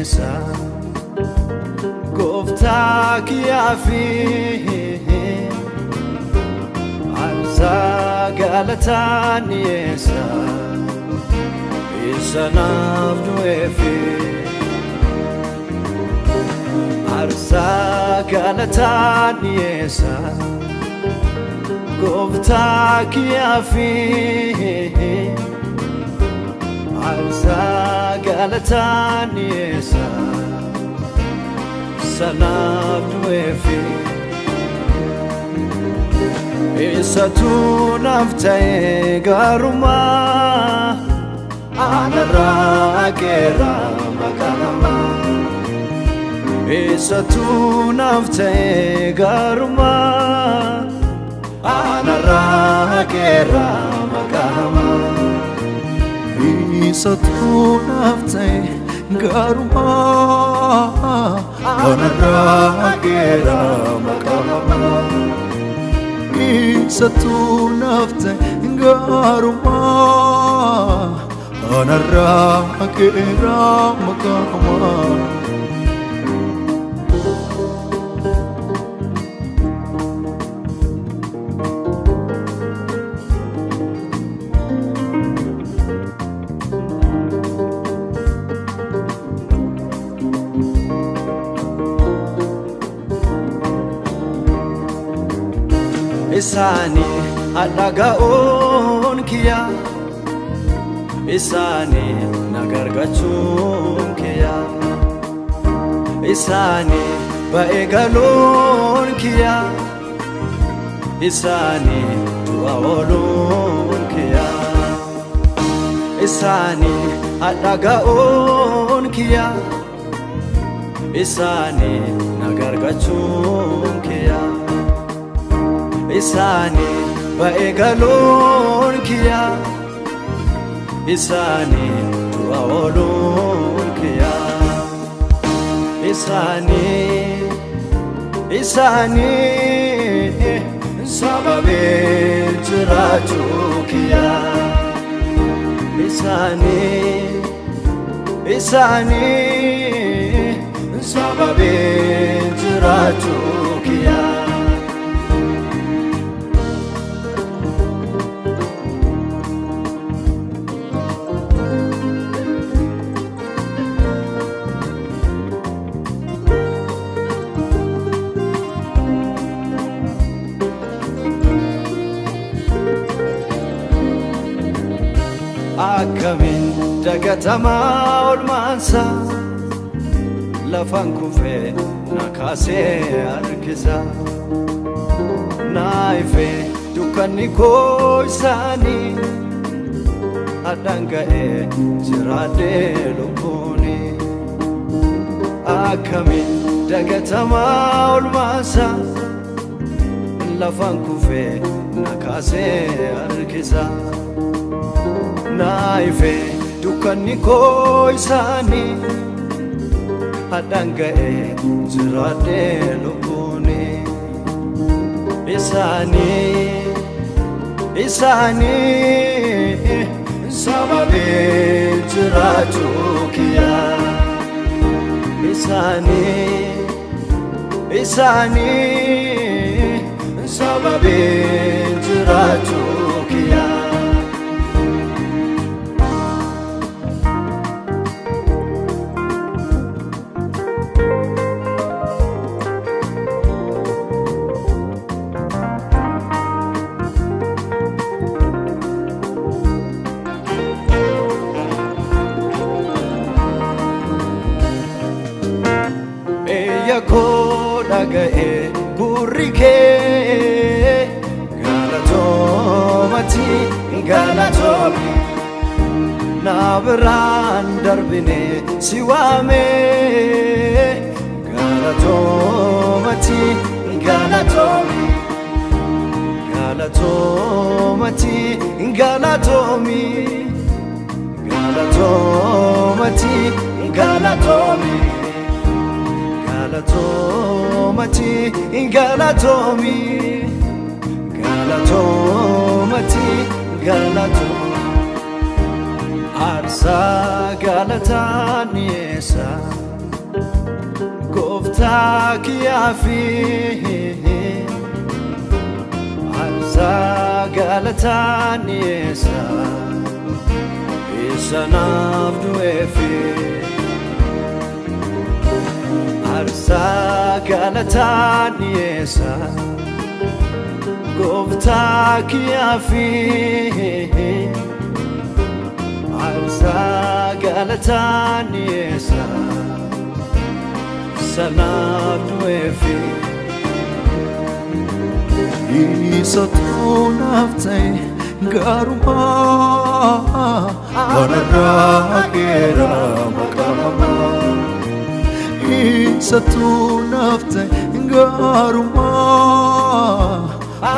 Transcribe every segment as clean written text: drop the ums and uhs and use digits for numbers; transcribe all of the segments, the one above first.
dhiyeessa gooftaa kiyyaa fi aarsaa galataa dhiyeessa isa naaf du'eefi aarsaa galataa dhiyeessa gooftaa kiyyaa fi aarsaa galataa dhiyeessa isa naaf du'eefi isatu naaf ta'e gaarummaa anarraa keera maqaa namaa isatu naaf ta'e gaarummaa anarraa keera maqaa namaa Isatu naaf ta'e gaarummaa anarraa keera maqaa namaa Isatu naaf ta'e gaarummaa anarraa keera maqaa namaa. Isaanii dhaga'uun kiyya isaanii na gargaachuun kiyya isaanii ba'ee galuun kiyya isaanii du'a ooluun kiyya isaanii dhaga'uun kiyya isaanii na gargaachuun kiyya isaanii ba'ee galuun kiyya isaanii du'a ooluun kiyya isaanii isaanii sababii jiraachuu kiyya isaanii isaanii sababii jiraachuu kiyya. Akkamiin dagatamaa olmaansa lafaan kufee na kaasee harkisa na ifee dukkanni koo isaanii hadhaan ga'ee jiraadhee lubbuuni akkamiin dagatamaa olmaansa lafaan kufee na kaasee harkisa na ifee dukkanni koo isaanii hadhaan ga'ee jiraadhee lubbuuni isaanii isaanii sababii jiraachuu kiyya isaanii isaanii sababii jiraachuu kiyya. Iyya koo dhaga'e gurri kee galatoomati galatoomi na biraan darbine si waame galatoomati galatoomi galatoomati galatoomi galatoomati galatoomi galatoomati galatoomi galatoomati galatoomi aarsaa galataa dhiyeessa Gooftaa kiyyaa fi aarsaa galataa dhiyeessa isa naaf du'eefi. Aarsaa galataa dhiyeessa Gooftaa kiyyaa fi aarsaa galataa dhiyeessa isa naaf du'eefi. Isatu naaf ta'e gaarummaa kanarraa keera maqaamaa. Isatu naaf ta'e gaarummaa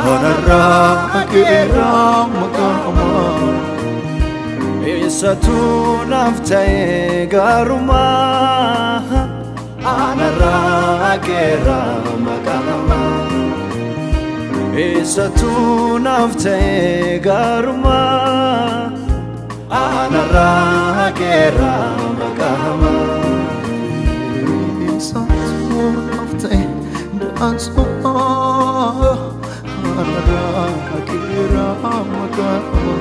kanarraa keera maqaamaa. Isatu naaf ta'e gaarummaa anarraa keera maqaamaa. Isatu naaf ta'e gaarummaa anarraa keera maqaamaa. Isatu naaf ta'e daansummaa anarraa keera maqaamaa.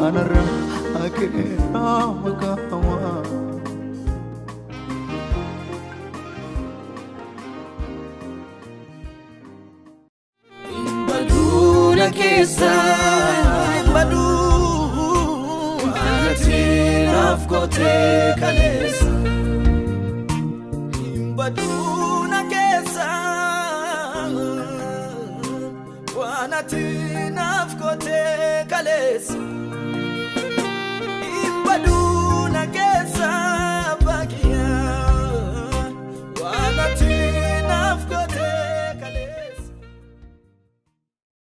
Anarraa keera maqaamaa. Baduuna keessa baduu ati naaf gootee kaleessa. Baduuna keessa waan ati naaf gootee kaleessa.